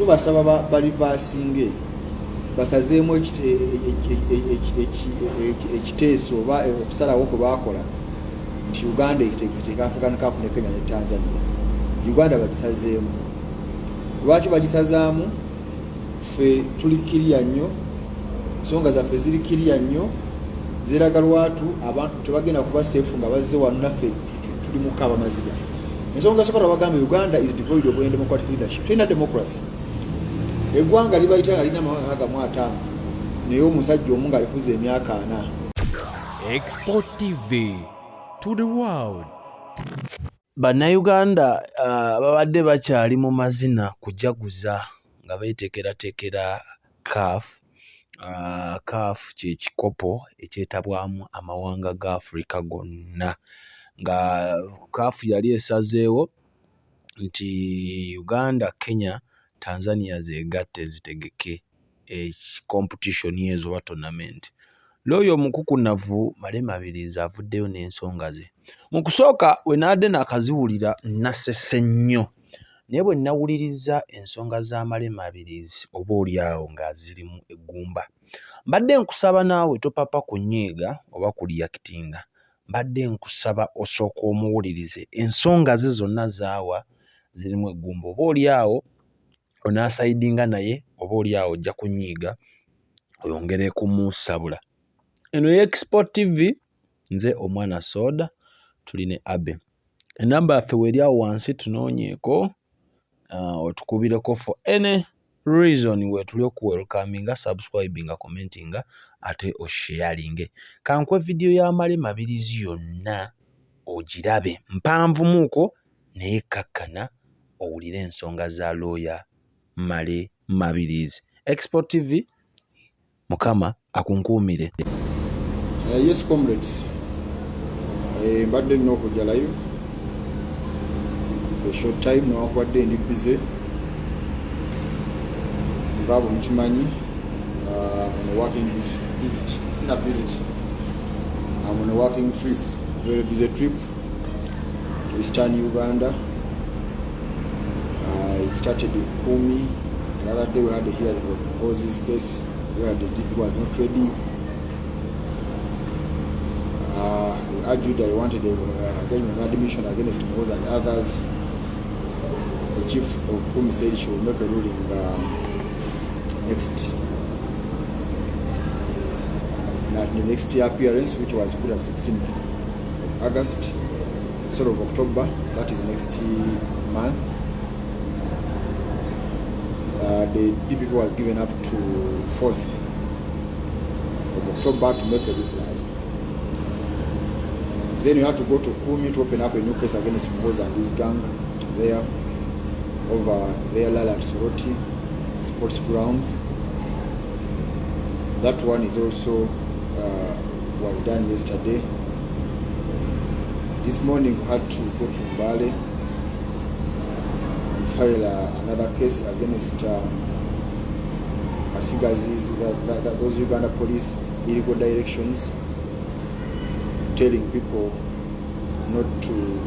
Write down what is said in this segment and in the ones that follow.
Tubasaba bareversinge, basazeemu ekiteeso oba okusalawo kwe baakola nti Uganda eteeka African Cup ne Kenya ne Tanzania. Uganda bagisazeemu. Lwaki bagisazaamu? Ffe tuli clear nnyo, ensonga zaffe ziri clear nnyo, ziraga lwatu abantu tebagenda kuba safe nga bazze wano, naffe tuli mukaaba maziga. Ensonga esooka, twabagamba Uganda is devoid of any democratic leadership. Terina democracy. Eggwanga libayita nga lirina amawanga 65, naye omusajja omu ng'alifuza emyaka 40. Export TV to the world. Bannayuganda babadde bakyali mu mazina kujaguza nga beeteekerateekera CAF. CAF kye kikopo ekyetabwamu amawanga ga Africa gonna, nga CAF yali esazeewo nti Uganda, Kenya, Tanzania zeegatte zitegeke competition ezo oba tournament. Looya omukukunavu Male Mabirizi avuddeyo n'ensonga ze. Mu kusooka we nabadde naakaziwulira nasese nnyo, naye bwe nnawulirizza ensonga za Male Mabirizi, oboolyawo nga zirimu eggumba. Mbadde nkusaba naawe topapa kunyiiga oba kureactinga. Mbadde nkusaba osooke omuwulirize, ensonga ze zonna z'awa zirimu eggumba. Oboolyawo onaasidinga naye, oboolyawo ojja kunyiiga oyongere kumusabula. Eno ye Export TV, nze omwana Soda, tuli ne Abe. Enamba yaffe weeri awo wansi, tunoonyeeko otukubireko for any reason. Weetuli okuwelcominga, subscribinga, commentinga ate osharinge. Kankuwe vidiyo ya Male Mabirizi yonna ogirabe, mpanvumuuko naye kakkana owulire ensonga za looya Male Mabirizi. Export TV, Mukama akunkuumire. Yes comrades, mbadde nina okujja live for short time newankubadde ndi busy. Nga bwe mukimanyi, on a working visit, not visit, I'm on a working trip, very busy trip to Eastern Uganda. It started in Kumi. The other day we had a hearing of Muhoozi's case where the DP was not ready. We argued I wanted a judgment of admission against Muhoozi and others. The chief of Kumi said she will make a ruling next at the next year appearance, which was put at 16th of August, sort of October, that is next month. The DPP was given up to 4th of October to make a reply. Then you had to go to Kumi to open up a new case against Muhoozi and his gang there over their rally at Soroti sports grounds. That one is also was done yesterday. This morning we had to go to Mbale and file another case against Kasigazi's, those Uganda police illegal directions, telling people not to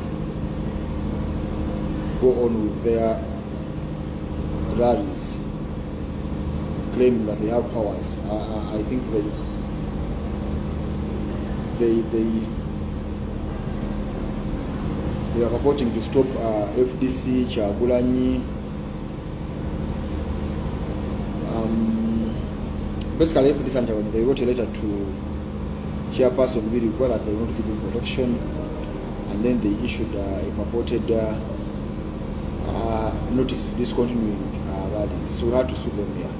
go on with their rallies, claiming that they have powers. I think they are purporting to stop FDC, Kyagulanyi. Basically, FDC and Kyagulanyi, they wrote a letter to Chairperson Birigwa that they will not give him protection, and then they issued a purported notice discontinuing rallies. So we had to sue them here.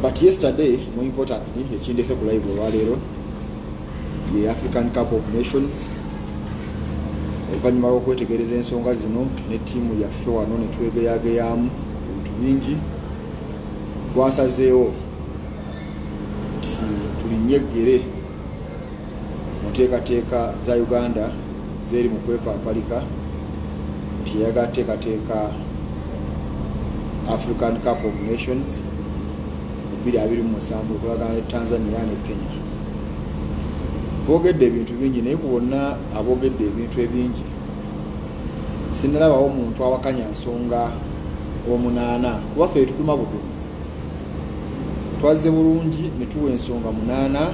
But yesterday, more importantly, ekindese ku live olwaleero ye African Cup of Nations. Oluvannyuma lw'okwetegereza ensonga zino ne ttiimu yaffe wano ne twegeyageyaamu ebintu bingi, twasazeewo nti tulinnye eggere mu nteekateeka za Uganda zeeri mu kwepampalika nti eyagala teekateeka African Cup of Nations mu 2027 okulagana ne Tanzania ne Kenya. Boogedde ebintu bingi, naye ku bonna aboogedde ebintu ebingi, sinnalabawo muntu awakanya nsonga Omunaana, kuba ffe tutuma butumu, twazze bulungi ne tuwa ensonga 8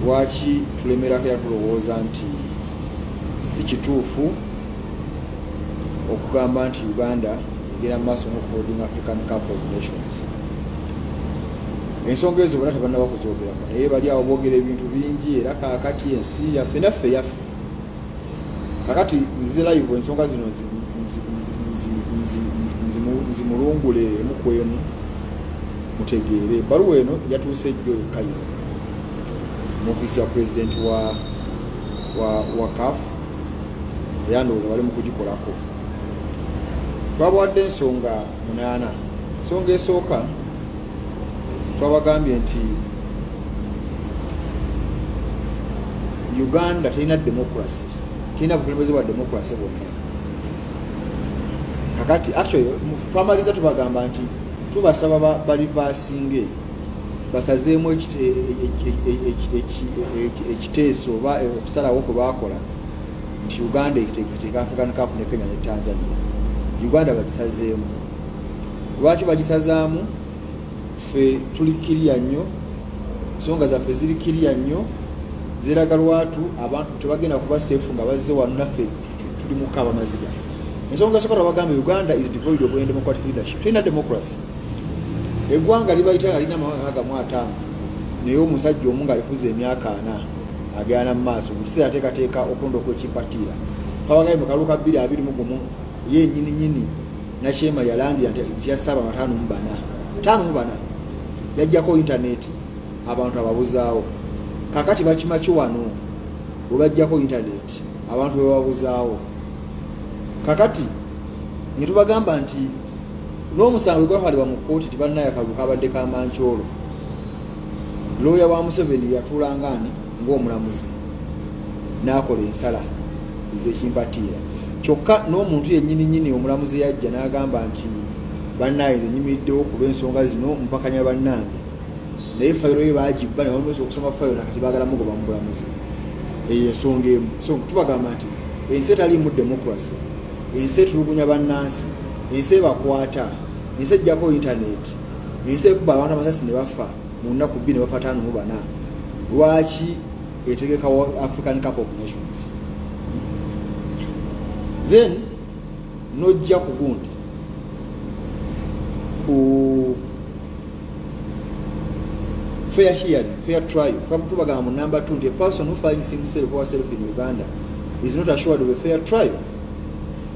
lwaki tulemerako era tulowooza nti si kituufu okugamba nti Uganda egenda mu maaso n'okuholding African Cup of Nations. Ensonga ezo bonna tebannaba kuzoogerako, naye bali awo boogera ebintu bingi. Era kaakati ensi yaffe naffe yaffe. Kakati nzize live, ensonga zino nzimulungule emu ku emu mutegeere. Ebbaluwa eno yatuuse ejjo e Cairo mu ofiisi ya pulezidenti wa CAF, era ndowooza bali mu kugikolako. Twabawadde ensonga 8. Ensonga esooka, twabagambye nti Uganda terina democracy, terina bukulembeze bwa democracy bwonna. Kakati actually twamaliza tubagamba nti tubasaba bareversinge, basazeemu ekiteeso oba okusalawo kwe bakola nti Uganda eteekateeka African Cup ne Kenya ne Tanzania. Uganda bagisazeemu. Lwaki bagisazaamu? Ffe tuli clear nnyo, ensonga zaffe ziri clear nnyo, zeraga lwatu abantu tebagenda kuba safe nga bazze wano, naffe tuli mukaaba maziga. Ensonga esooka twabagamba, Uganda is devoid of any democratic leadership. Terina democracy. Eggwanga libayita nga lirina amawanga 650, naye omusajja omu ng'alifuza emyaka 40 agenda mu maaso mu kiseera ateekateeka okulonda okwekipatiira. Twabagambye mu kalulu ka 2021, ye nyini nyini nakyemali yalandira nti yasse abantu 54, 54, yajjako intaneti, abantu ababuzaawo. Kakati bakimaki wano bwe bajjako intaneti, abantu bwe babuzaawo? Kakati ne tubagamba nti n'omusango gwatwalibwa mu kkooti, tibannaye akalulu kabadde kamankyolo. Looya wa Museveni yatuulanga ani ng'omulamuzi n'akola ensala ez'ekimpatiira. Kyokka n'omuntu yennyini nnyini omulamuzi yajja n'agamba nti, "Bannaye, nze nyimiriddewo ku lw'ensonga zino, mpakanya bannange," naye fayiro ye bagibba ne bamumeza okusoma fayiro, nakati baagala mugoba mu bulamuzi. Eyo ensonga emu. So tubagamba nti ensi etaliimu democracy, ensi etulugunya bannansi, ensi ebakwata, ensi ejjako intaneti, ensi ekuba abantu amasasi ne bafa mu nnaku 2 ne bafa 54, lwaki etegeka African Cup of Nations? Then nojja ku gundi, ku fair hearing, fair trial. Tubagamba mu number 2 nti a person who finds himself or herself in Uganda is not assured of a fair trial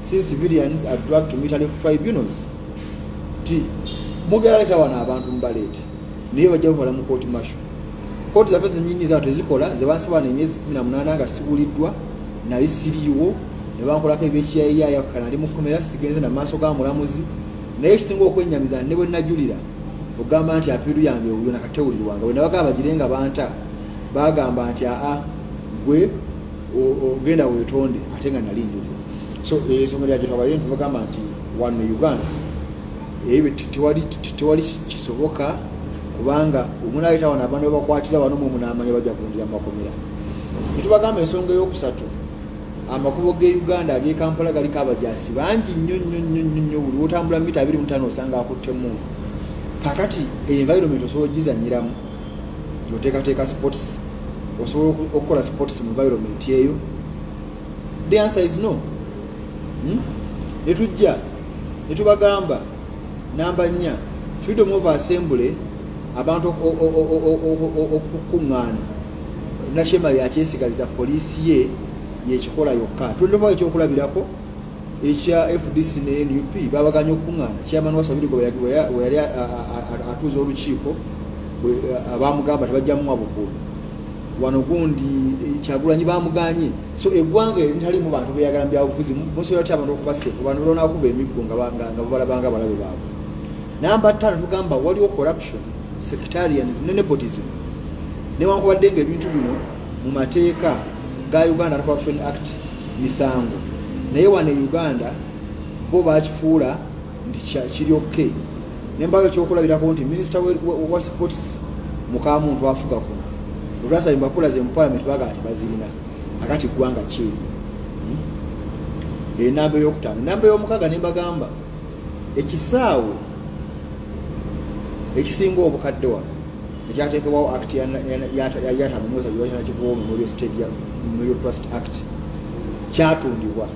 since civilians are dragged to military tribunals. Ti mugera leeta wano abantu mubaleete, naye bajja bakola mu court martial. Kooti zaffe zenyini zano tezikola. Nze bansiba emyezi 18 nga siguliddwa, nali siriiwo, ne bankolako ebyekiyayiyaaya. Nali mukomera, sigenze na maaso ga mulamuzi. Naye ekisinga okwenyamiza, ne bwe najulira okugamba nti appeal yange ewulirwe, nakatewulirwanga. Bwe nabagamba bagire nga banta, bagamba nti, "Aa, gwe ogenda weetonde," ate nga nali njulira. So ensonga lya gyetwabalire, ntibagamba nti wano e Uganda ebyo tewali kisoboka, kubanga omunayita wano abantu bebakwatira wano mwe munaamanya bajja kundira mu makomera. Netubagamba ensonga eyokusatu, amakubo ge Uganda ag'e Kampala galiko abajaasi bangi nnyo nnyo nnyo nnyo nnyo. Buli wotambula mita 25 osanga akutte mundu. Kakati environment osobola ogizanyiramu oteekateeka sports? Osobola okukola sports mu environment eyo? The answer is no. Netujja netubagamba namba 4, freedom of assembly, abantu okukuŋŋaana. Nakyemali akyesigaliza poliisi ye yekikola yokka. Tulina ekyokulabirako ekya FDC ne NUP, babaganya okukuŋŋaana. Chairman wa Sabirigo bwe yali atuuza olukiiko, bamugamba tebajja muwa bukuumi. Wano gundi Kyagulanyi bamuganye. So eggwanga eritalimu bantu beyagala mu byabufuzi, musobola ty abantu okubaseeka? Abantu balwonakuba emiggo nga babalabanga balabe baabwe. Namba 5, tugamba waliwo corruption, sectarianism ne nepotism, newankubadde nga ebintu bino mu mateeka ga Uganda Corruption Act misango, naye wano e Uganda bo bakifuula nti kiri okay. Nembawo ekyokulabirako nti minisita wa sports mukamuntu afuga kuno, olwasaba empapula ze mu parliament, bagamba tebazirina. Akati ggwanga kyebyo. Enamba eyokutaano. Enamba eyomukaaga, nembagamba Ekisaawe ekisinga obukadde wano ekyateekebwawo Act yatamuwesa Memorial Stadium, Memorial Trust Act, kyatundibwa.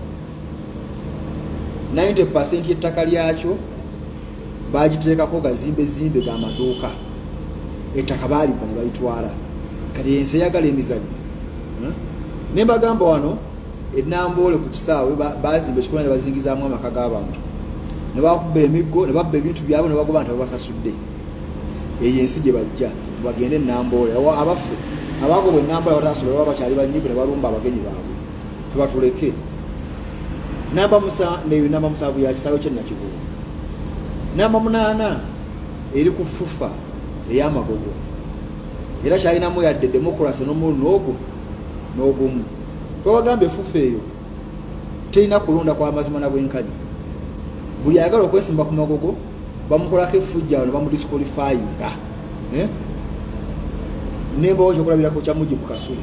90% y'ettaka lyakyo bagiteekako gazimbezimbe gamaduuka. Ettaka baalibba ne balitwala. Kati ensi eyagala emizannyo, Ne mbagamba wano enamboole ku kisaawe bazimba ekikomera ne bazingizaamu amaka g'abantu, ne bakuba emiggo ne babba ebintu byabwe ne bagoba nti babasasudde. Eyo ensi gye bajja bagende enamboole. Abaffe abagobwa enamboole batasobola, baba bakyali banyivu ne balumba abagenyi baabwe. Tubatuleke. Namba namba 7 ya kisaawe kyenakivubo. Namba 8 eri ku FUFA ey'amagogo, era kyalinamu yadde democracy n'omulundi ogwo n'ogumu. Twabagamba eFUFA eyo terina kulonda kwa mazima na bwenkanya. Buli ayagala okwesimba ku Magogo bamukolako effujja ne bamudisqualifyinga, eh? Nembawo ekyokulabirako kya Mujibu Kasule.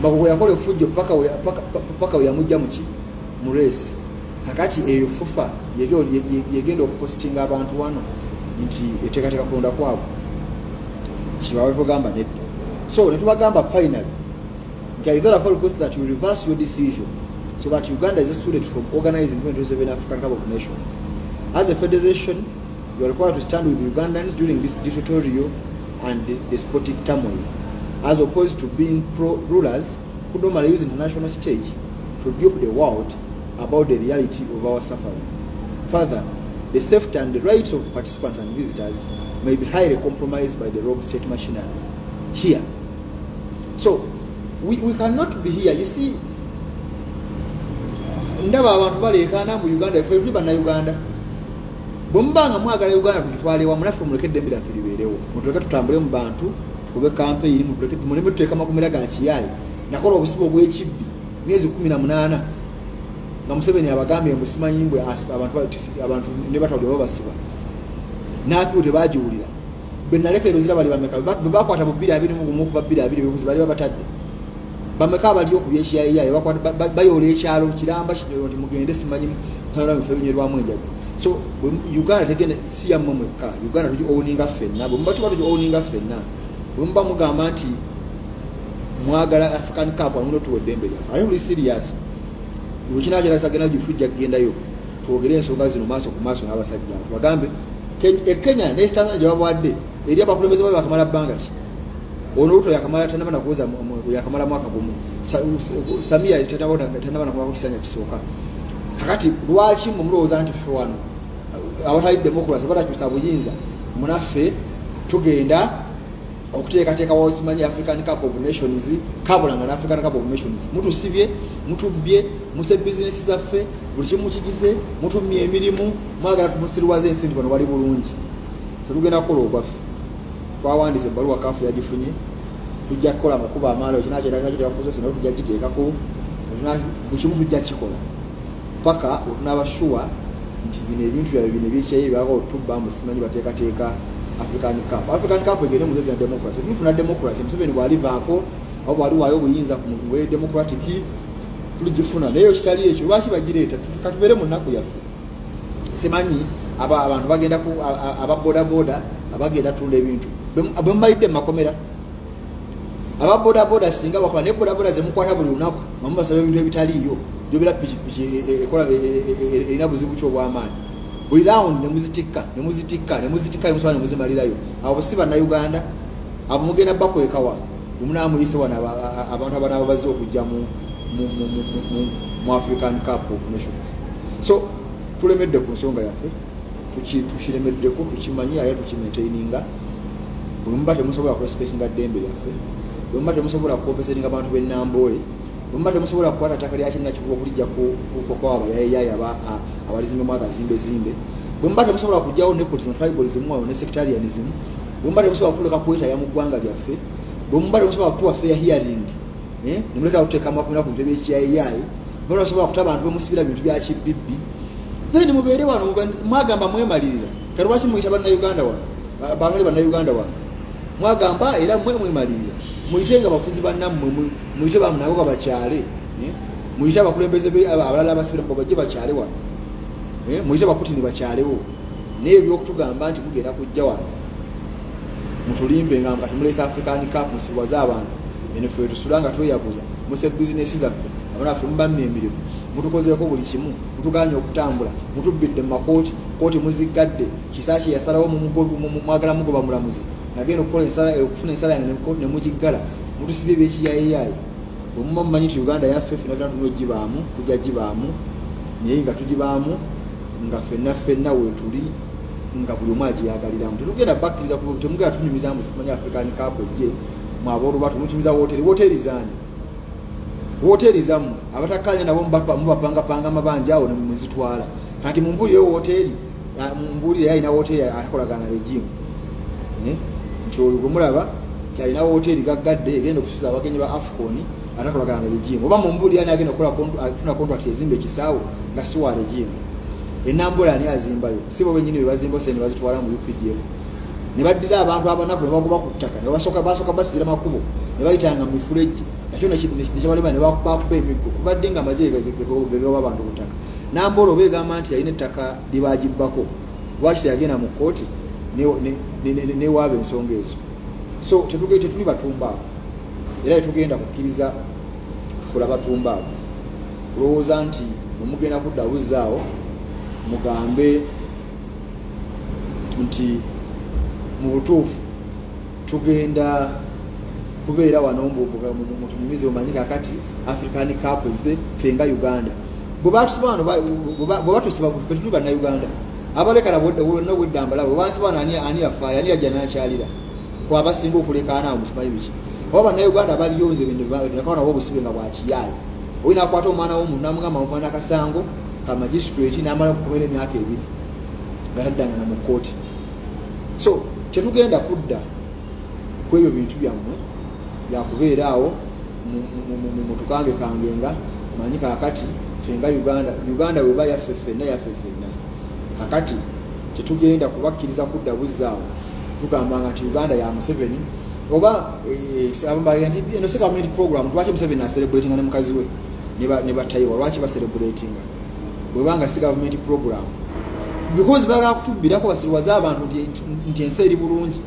Magogo yakola effujjo paka we yamujja muki mu race. Kakati eyo FUFA yegenda okupositinga abantu wano nti eteekateeka kulonda kwabwe? Kibawe tugamba nedda. So netubagamba finally nti I therefore request that you reverse your decision so that Uganda is excluded from organizing 2027 African Cup of Nations. As a federation, you are required to stand with Ugandans during this dictatorial and despotic turmoil, as opposed to being pro-rulers who normally use international stage to dupe the world about the reality of our suffering. Further, the safety and the rights of participants and visitors may be highly compromised by the rogue state machinery here. So, we cannot be here. You see, ndaba abantu baleekaana mu Uganda. Ffe tuli Bannayuganda. Bwe muba nga mwagala Uganda tugitwale wamu naffe, muleke eddembe lyaffe libeerewo, mutuleke tutambule mu bantu, tukube kampeyini, mutuleke muleme tuteeka makomera ga kiyaayi. Nakola obusibe obw'ekibbi myezi 18 nga Museveni abagambye mbu simanyi mbwe abantu ne batwalire babasiba n'apiwo tebagiwulira. Bwe naleka erozira bali bameka bwe bakwata mu 2021 okuva 22 bibuzi bali babatadde bameka abali oku byekiyayiyayi bayoola ekyalo kiramba kino nti mugende simanyi bifo ebinywerwamu enjaga. So Uganda tegenda si yammwe mwekka. Uganda tugi owninga ffenna. Bwe muba tuba tugi owninga ffenna, bwe muba mugamba nti mwagala African Cup amuno, tuwa eddembe lyaffe. Ate tuli serious. Bwekinakirasa genda tujja kugendayo twogere ensonga zino maaso ku maaso n'abasajja abo, tubagambe e Kenya ne Tanzania gye babawadde eri abakulembeze babe bakamala bbanga ki. Ono Ruto yakamala tanaba nakuweza, yakamala mwaka gumu. Samia tanaba nakumala kisanja kisooka. Kakati lwaki mwe mulowooza nti ffe wano awatali democracy batakyusa buyinza munaffe tugenda okuteekateeka wasimanyi African Cup of Nations kabulanga na African Cup of Nations? Mutusibye, mutubbye, muse bizinesi zaffe, buli kimu mukigize, mutumye emirimu, mwagala tumusiriwaze ensimbi. Bano bali bulungi, tetugenda kukola ogwaffe. Twawandiisa ebbaluwa, CAF yagifunye. Tujja kukola amakubo amalala. Ekinakyetagisa tujja giteekako buli kimu, tujja kikola paka wetunaaba sure nti bino ebintu byabwe bino ebyekyayi byaba otubba mbu simanyi bateekateeka African Cup. African Cup egende muzezi na democracy. Tulifuna democracy Museveni bwalivaako oba bwaliwaayo obuyinza ku ngoye democratic, tuligifuna. Naye ekitali ekyo, lwaki bagireeta? Katubeere mu nnaku yaffe. Simanyi abantu bagenda aba bodaboda abagenda tunda ebintu bwe mubalidde mu makomera. Aba bodaboda singa bakola ne bodaboda zemukwata buli lunaku nga mubasaba ebintu ebitaliiyo, jobera pikipiki ekola erina buzibu ki obw'amaanyi? Buli round nemuzitikka, nemuzitikka, nemuzitikka, nemusobola nemuzimalirayo. Abo si Bannayuganda? Abo mugenda bakwekawa bwemunamuyise wano abantu abanaaba bazze okujja mu African Cup of Nations? So tulemedde ku nsonga yaffe, tukiremeddeko, tukimanyi, aye tukimaintaininga. Bwe muba temusobola kurespectinga ddembe lyaffe, bwe muba temusobola kucompensatinga abantu b'enamboole, bwe muba temusobola kukwata ttaka lya Kinnakivubo okulijja kwa abayayeyaye abalizimbemu agazimbezimbe, bwe muba temusobola kugyawo nepotism, tribalism wano ne sectarianism, bwe muba temusobola kutuleka kwetaya mu ggwanga lyaffe, bwe muba temusobola kutuwa fair hearing, nemuleka kuteeka amakomera ku bintu ebyekiyayiyayi, muba temusobola kuta abantu bemusibira bintu bya kibibbi, then mubeere wano. Mwagamba mwemalirira, kati lwaki muyita Bannayuganda wano? Batali Bannayuganda wano mwagamba era mwe mwemalirira. Muyite nga bafuzi bannammwe, muyite bamunagoga bakyale, eh? Muyite abakulembeze abalala abasibira bajje bakyale wano. Muyite Baputini bakyalewo. Naye ebyokutugamba nti mugenda kujja wano mutulimbe nga kati muleese African Cup, musirwaze abantu eno, ffe tusula nga tweyaguza, muse bizinesi zaffe, abaana baffe mubamma emirimu, mutukozeeko buli kimu, mutuganye okutambula, mutubbidde mu makooti, kooti muziggadde. Kisaaki yasalawo, mwagala mugoba mulamuzi, nagenda okukola ensala, okufuna ensala yange ne mugiggala, mutusibye ebyekiyayiyayi. Bwe muba mumanyi nti Uganda yaffe ffenna fenna tulina ogibaamu, tujja gibaamu, naye nga tugibaamu nga ffenna ffenna weetuli, nga buli omu agiyagaliramu. Tetugenda bakkiriza, temugenda tunyumiza mbu simanyi African Cup ejje mwaboolubatu mutumiza wooteri. Wooteri zaani? Wooteri zammwe. Abatakkaanya nabo mubapangapanga amabanja awo nemuzitwala. Kati mumbuulire wooteri, mumbuulire alina wooteri atakolagana regime, eh? Nti oyo gwe mulaba kyalina wooteri gaggadde egenda okusuza abagenyi ba AFCON atakolagana na regime, oba mumbuulire ani agenda okufuna contract ezimba ekisaawe nga si wa regime? Enambula ani azimbayo? Si bo benyini bebazimba ose ne bazitwala mu UPDF ne baddira abantu abanaku ne bagoba ku ttaka, ne basooka basibira makubo ne bayitanga mu mifulejje, nakyo nekyabalema ne bakuba emiggo. Kubadde nga amagye gegoba abantu ku ttaka. Nambola oba egamba nti yalina ettaka lyebagibbako, lwaki teyagenda mu kkooti newaaba ensonga ezo? So tetuli batumbaavu era tetugenda kukkiriza kufula batumbaavu kulowooza nti bwemugenda kudda buzzaawo mugambe nti mu butuufu tugenda kubeera wano mutunyumize. Omanyi kakati African Cup ezze, ffe nga Uganda bwe batusiba wano, bwe batusiba ffe tuli Bannayuganda abalekana bonna obweddambala. Bwe bansiba wano, ani yafaayo? Ani yajja nakyalira ku abasinga okulekaana awo? Musimanyi biki? Oba Bannayuganda baliyo nze nakawa nabo obusibe nga bwakiyaayi. Oli nakwata omwana w'omuntu namugamba mupana akasango ka magistrate, n'amala okukomera emyaka 2 nga taddangana mu kkooti. So tetugenda kudda ku ebyo bintu byammwe byakubeera awo mutukange kange nga manyi kakati fenga Uganda. Uganda weba yaffe ffenna, yaffe ffenna. Kakati tetugenda kubakkiriza kudda buzzaawo tugambanga nti Uganda ya Museveni oba eh, eno si government program. Lwaki Museveni acelebratinga ne mukazi we ne batayiwa? Lwaki bacelebratinga bwebanga si government program? Because bagala kutubbirako, basirwaze abantu nti ensi eri bulungi.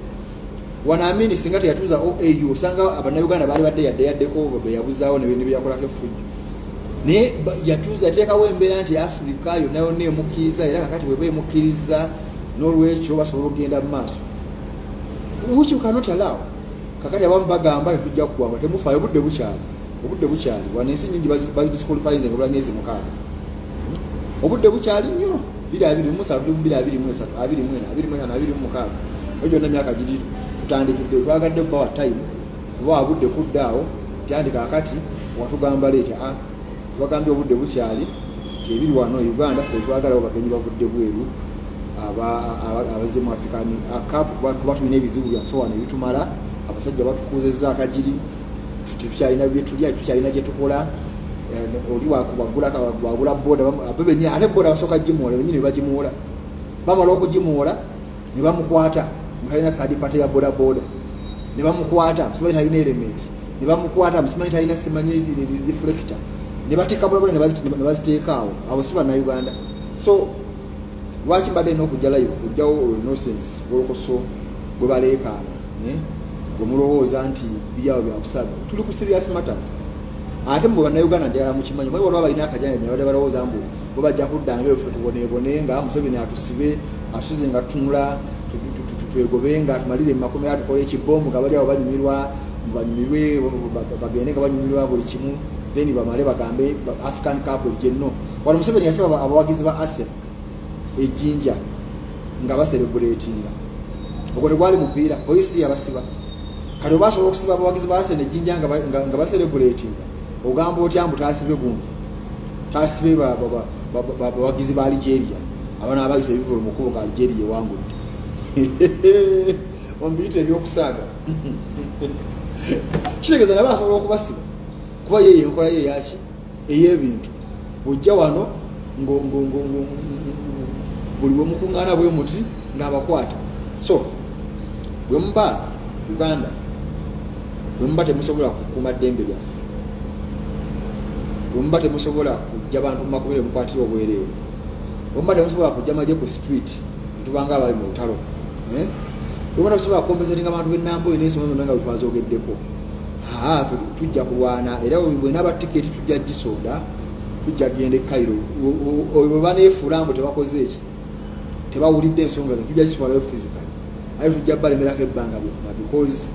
Wano Amini singa teyatuuza OAU, osanga Abannayuganda baali badde yadde yaddeko beyabuzaawo nebyakolako effujjo, naye yatuuza, yateekawo embeera nti Afirika yonna yonna emukkiriza. Era kakati bweba emukkiriza, n'olwekyo basobola okugenda mu maaso, which you cannot allow. Kakati abamu bagamba tetujja kuwamba. Temufaayo, obudde bukyali, obudde bukyali. Wano ensi nyingi bazidisqualifize nga bula myezi 6. Obudde bukyali nnyo. 2027, tuli mu 2023, 24, 25, 26, eyo gyonna myaka giri tutandikidde. Twagadde kubawa time, kubawa budde kudda awo tyandi kakati watugamba leeta a tubagambye obudde bukyali nti ebiri wano Uganda ffe twagalawo bagenyi bavudde bweru abazze mu African Cup, kuba tulina ebizibu byaffe wano ebitumala. Abasajja batukuuzezza akagiri, tetukyalina byetulya, tetukyalina gyetukola. Oli wagula boda benyini, ate boda basooka gimuwola benyini, bagimuwola, bamala okugimuwola ne bamukwata mutalina third party ya boda boda, ne bamukwata simanyi talina helmet, ne bamukwata simanyi talina simanyi reflector, ne bateeka boda boda ne baziteeka awo. Abo si Bannayuganda. So lwaki mbadde nina okujja live kujjawo nonsense wolokoso gwe baleekaana, eh? Gwe mulowooza nti biri awo byakusaaga. Tuli ku serious matters. Ate mwe Bannayuganda njagala mukimanyi, mwe waliwo abalina akajanja badde balowooza mbu bo bajja kuddanga eyo ffe tuboneebone nga Museveni atusibe, atusize nga tutunula, twegobe nga tumalire mu makomera, tukole ekibombu nga bali awo banyumirwa, banyumirwe, bagende nga banyumirwa buli kimu, then bamale bagambe African Cup ejje. No wano Museveni yasiba abawagizi ba Arsenal ejjinja nga bacelebratinga. Ogwo tegwali mupiira, poliisi yabasiba. Kati oba asobola okusiba abawagizi ba Arsenal ejjinja nga bacelebratinga, ogamba otya mbu tasibe gundi, tasibe bawagizi ba Algeria abana abayisa ebivulu mukubo nga Algeria ewangudde? Ombiyita ebyokusaaga. Kitegeeza nabo asobola okubasiba, kuba ye yenkola ye yaki ey'ebintu. Bwojja wano buli bwemukuŋŋaana bwe muti ng'abakwata. So bwe muba Uganda, bwe muba temusobola kukuuma ddembe lyaffe, bwe muba temusobola kujja bantu mu makomere mukwatira obwereere, Omuba temusobola kujja magye ku street ntubanga abali mu lutalo, eh? Omuba temusobola kukompesatinga abantu b'enamboyo n'ensonga zonna nga bwetwazogeddeko, aa ffe tujja kulwana era bwenaaba tiketi tujja gisonda, tujja genda e Cairo. Bwe baneefuula mbu tebakoze eki, tebawulidde ensonga ze, tujja giswalayo physically, aye tujja balemerako ebbanga lyonna, because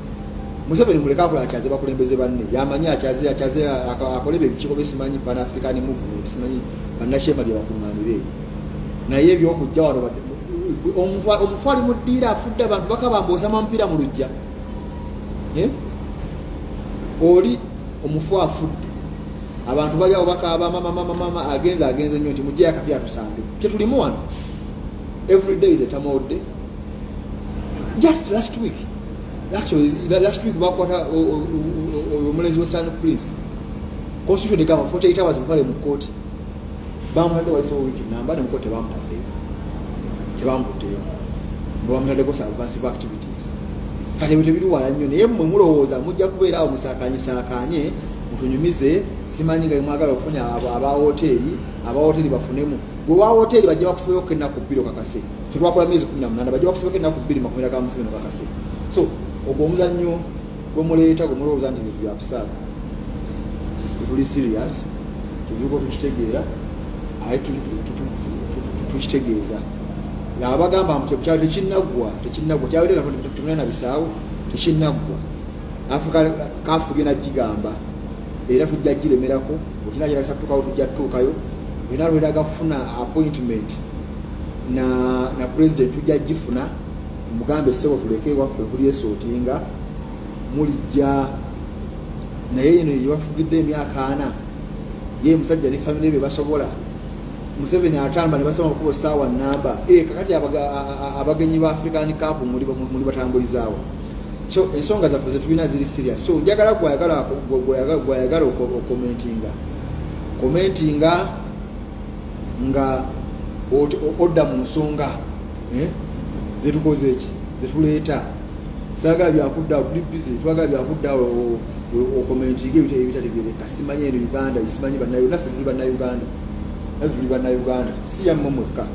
Museveni muleka akola akyaze bakulembeze banne, yamanyi akyaze akyaze akole ebyo ebikiiko bye, simanyi Pan African Movement, simanyi bannakyema lye bakuŋŋaanire eyo. Naye ebyokujja wano, omufu ali mu ddiira afudde, abantu bakabamba osama mupiira mu lujja, eh? Oli omufu afudde, abantu bali awo bakaaba, mama mama mama agenze agenze nnyo, nti mugyeyo akapiira tusambe. Kyetulimu wano, every day is a turmoil day. Just last week, actually last week, bakwata omulenzi Western Prince. Constitution egamba 48 hours mutwale mu kooti. Bamutadde wayisewo wiiki namba ne mukooti tebamutaddeyo, tebamutuddeyo, bamutaddeko subversive activities. Kati ebyo tebiri wala nnyo, naye mmwe mulowooza mujja kubeera awo musaakanye mutunyumize, simanyi nga mwagala okufuna aba woteeri, aba woteeri bafunemu. Gwe wa woteeri bajja bakusibeko ennaku 2 okakase. Fe twakola myezi 18, bajja bakusibeko ennaku 2 makomera ga Museveni okakase. So ogwo omuzannyo gwemuleeta gwe mulowooza nti bintu byakusaaga, tuli serious, tetuliko tukitegeera, aye tukitegeeza abagamba mbu kyalo tekinnaggwa, tekinnaggwa, kyabadde temulina na bisaawo, tekinnaggwa. Africa CAF genda gigamba era tujja giremerako okina kiragisa tutuukawo, tujja tutuukayo. Olina lweraga kufuna appointment na president, tujja gifuna, mugambe ssebo tuleke ewaffe kulyesootinga mulijja. Naye eno yebafugidde emyaka 40, ye musajja ne famire bye basobola. Museveni atamba ne basoma kubo saawa namba e, kakati abagenyi ba African Cup muli batambulizaawo. So ensonga zaffe zetulina ziri serious. So njagala gwayagala okomentinga, commentinga nga odda mu nsonga, eh? Zetukoze eki zetuleeta, saagala byakudda, tuli busy, twagala byakudda okomentinga ebitategereka. Simanyi eno Uganda, simanyi bannayo, naffe tuli Bannayuganda, naffe tuli Bannayuganda, si yammwe mwekka.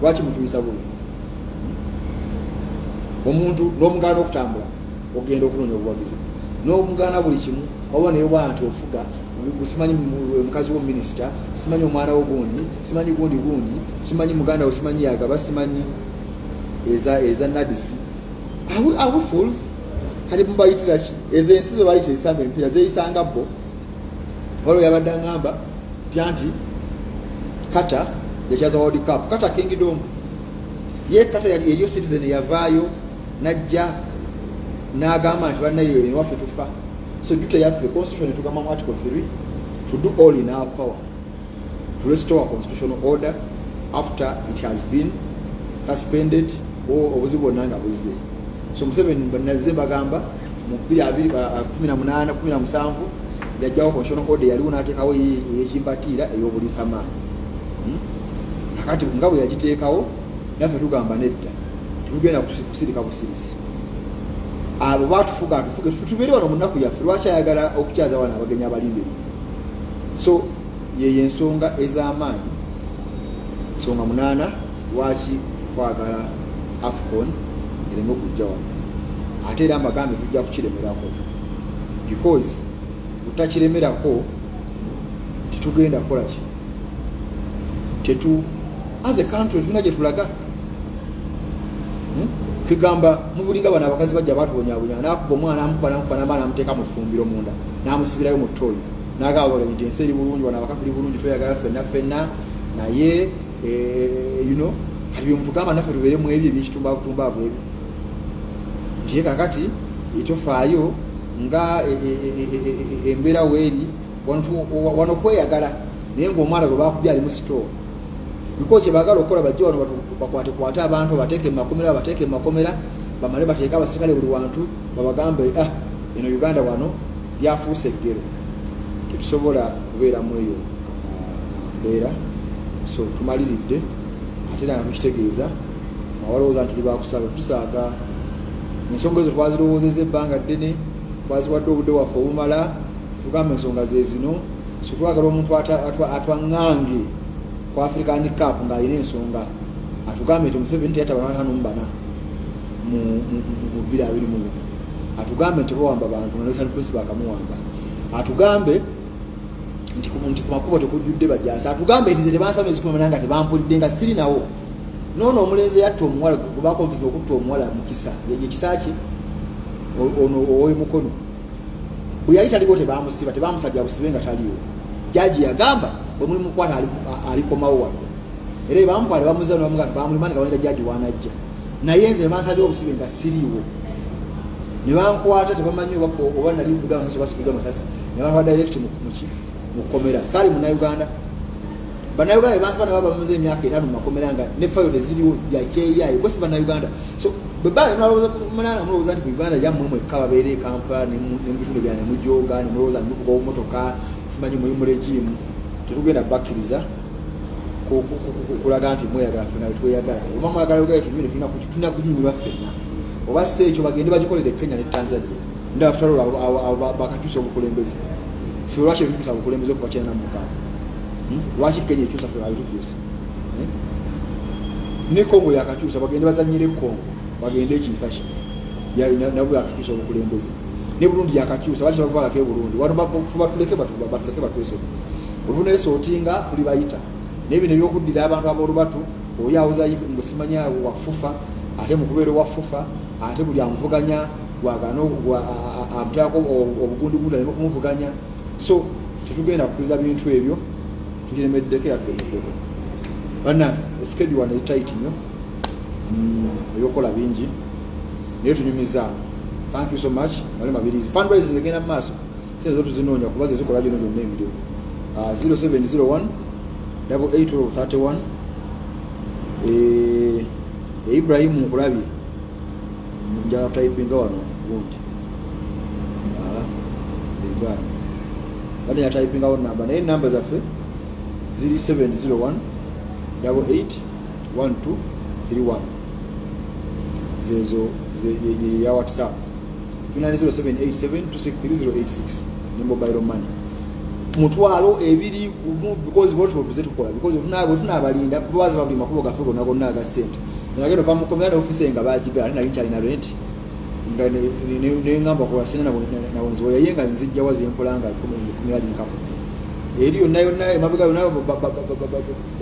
Lwaki mutuyisa bubi? Omuntu n'omugaana okutambula ogenda okunoonya obuwagizi, n'omugaana buli kimu, waba naye bwa nti ofuga, simanyi mukazi wo minisita, simanyi omwana wo gundi, simanyi gundi gundi, simanyi muganda wo, simanyi yagaba, simanyi eza NAADS. Are we fools? Kati mubayitira ki? Ezo ensi ze bayita ezisamba emipiira zeeyisanga bo. Waliwo yabadde aŋŋamba tya nti Qatar yakyaza World Cup. Qatar Kingdom, ye Qatar yali eriyo citizen yavaayo najja n'agamba nti bannaye ewaffe tufa. So duty yaffe, constitution etugamba mu article 3 to do all in our power to restore constitutional order after it has been suspended or obuzibu bwonna nga buzze. So Museveni naze bagamba mu 2018 17 yajjawo constitutional order yaliwo n'ateekawo eyekimpatiira ey'obuliisa maanyi. Kakati nga bwe yagiteekawo, naffe tugamba nedda, tetugenda kusirika busirisi. Abo batufuga, atufuge, tubeere wano mu nnaku yaffe. Lwaki ayagala okukyaza wano abagenyi abalimberi? So yeyo ensonga ez'amaanyi, ensonga 8 lwaki twagala AFCON ereme okujja wano. Ate era mbagambe tujja kukiremerako, because butakiremerako tetugenda kukola ki, tetu as a country tulina gye tulaga. Kigamba mubulinga bano abakazi bajja batubonyabonya, nakuba omwana, namukuba, namukuba namala namuteeka mu ffumbiro munda, namusibirayo mu toyi, nagamba bagenyi nti ensi eri bulungi wano, abaka tuli bulungi, tweyagala ffenna ffenna. Naye kati byemutugamba naffe tubeere mu ebyo ebyekitumbaavutumbaavu ebyo, nti ye kakati etofaayo nga embeera weeri wano kweyagala, naye ngaomwana gwe bakubye ali mu store, because kyebagala okukola bajje wano bakwatekwate abantu, bateeke mumakomera, bateeke mumakomera, bamale bateeke abasirikale buli wantu, babagambe, ah, eno Uganda wano lyafuuse eggero. Tetusobola kubeeramu eyo mbeera. So tumaliridde, ate era nga tukitegeeza awalowooza nti tuli bakusaaga, tusaaga. Ensonga ezo twazirowoozeza ebbanga ddene, twaziwadde obudde waffe obumala, tugamba ensonga ze zino. So twagala omuntu atwaŋŋange. ku African Cup ng'alina ensonga, atugambe nti Museveni teyatta bantu 54 mu 2021, atugambe nti bawamba bantu nga Nelson Prince bakamuwamba, atugambe nti ku makubo tekujjudde bajaasi, atugambe nti nze tebansaba emyezi 18 nga tebampulidde nga siri nawo. Noono omulenzi eyatta omuwala gwebakonvikira okutta omuwala Mukisa, yekisa ki ono ow'emukono, bwe yali taliwo tebamusiba, tebamusajja busibe nga taliwo. Jaji yagamba bwe muli mukwata alikomawo wano, era bamukwata bamuza bamulimani nga balina jaji wanajja. Naye nze nebansabye obusibe nga siriiwo, ne bankwata, tebamanyi oba nali nkuddwa amasasi oba sikuddwa amasasi, ne bantwala direct muki mu kkomera. Saali Munnayuganda, Bannayuganda bebansiba nabo bamaze emyaka 50 mu makomera nga ne fayo teziriwo, byakyeyayo gwe si Bannayuganda. So bwebananga mulowooza nti mu Uganda yammwe mwekka babeera e Kampala ne mu bitundu ebirala ne mujooga ne mulowooza nti muvuga obumotoka, simanyi muli mu regime, tetugenda bakkiriza kulaga nti mweyagala. Ffenna tweyagala oba mwagala Uganda tunyumire, tulina kunyumirwa ffenna, oba si ekyo bagende bagikolere Kenya ne Tanzania. Ndaba after all bakakyusa obukulembeze, ffe lwaki tetukyusa bukulembeze okuva 96? Lwaki Kenya ekyusa, ffe tukyusa? Eh? Ne Congo yakakyusa, bagende bazanyire e Congo, bagende ekinsasha nabo yakakyusa obukulembeze, ne Burundi yakakyusa, lwaki bavalako e Burundi? Wano batuleke, batuleke batwesome, wetunesootinga tuli bayita. Naye bino ebyokuddira abantu ab'olubatu, oli awoza ngu simanya wa FUFA, ate mukubeera owa FUFA, ate buli amuvuganya gwagana amuteekako obugundugundu aleme kumuvuganya. So tetugenda kukkiriza bintu ebyo, tukiremeddeko era tulemeddeko. Banna, schedule wano eri tight nnyo, ebyokukola bingi, naye tunyumizaamu. Thank you so much. Male mabirizi, fundraising egenda mu maaso, sente zo tuzinoonya kuba zezikola gyona gyonna emirimu. 0701 881231. Ibrahimu nkulabye, njala typinga wano gundi egaana bane yatypingawo namba, naye enamba zaffe ziri 701 88 1231, zezo ya WhatsApp. Tulina ne 0787 263086 ne mobile money 20,000, because bwetwo tuze tukola, because bwe tunaabalinda bawaza buli makubo gaffe gonna gonna aga ssente. Nagenda ova mukomera ne ofisi nga bagigala, ate nali nkyalina rent nga neŋŋamba kola sina nawonzi yaye nga nzijjawa zenkola nga ekomera linkamu eri yonna yonna emabega yonna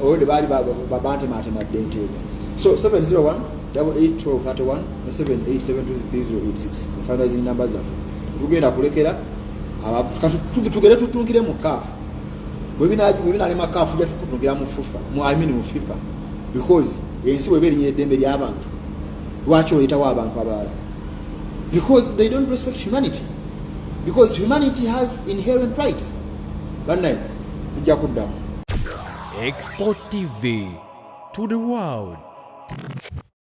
olwedde baali bantematema dde enteega. So 701 881231 ne 7872386 fundraising number zaffe. Tugenda kulekera tugende tutunkire mu CAF. Bwe binalema CAF, tujja tukutunkira mu FUFA, mu, I mean mu FIFA, because ensi bweba erinyira eddembe ly'abantu, lwaki oleetawo abantu abalala? Because they don't respect humanity, because humanity has inherent rights. Bannaye, tujja kuddamu. Export TV to the world.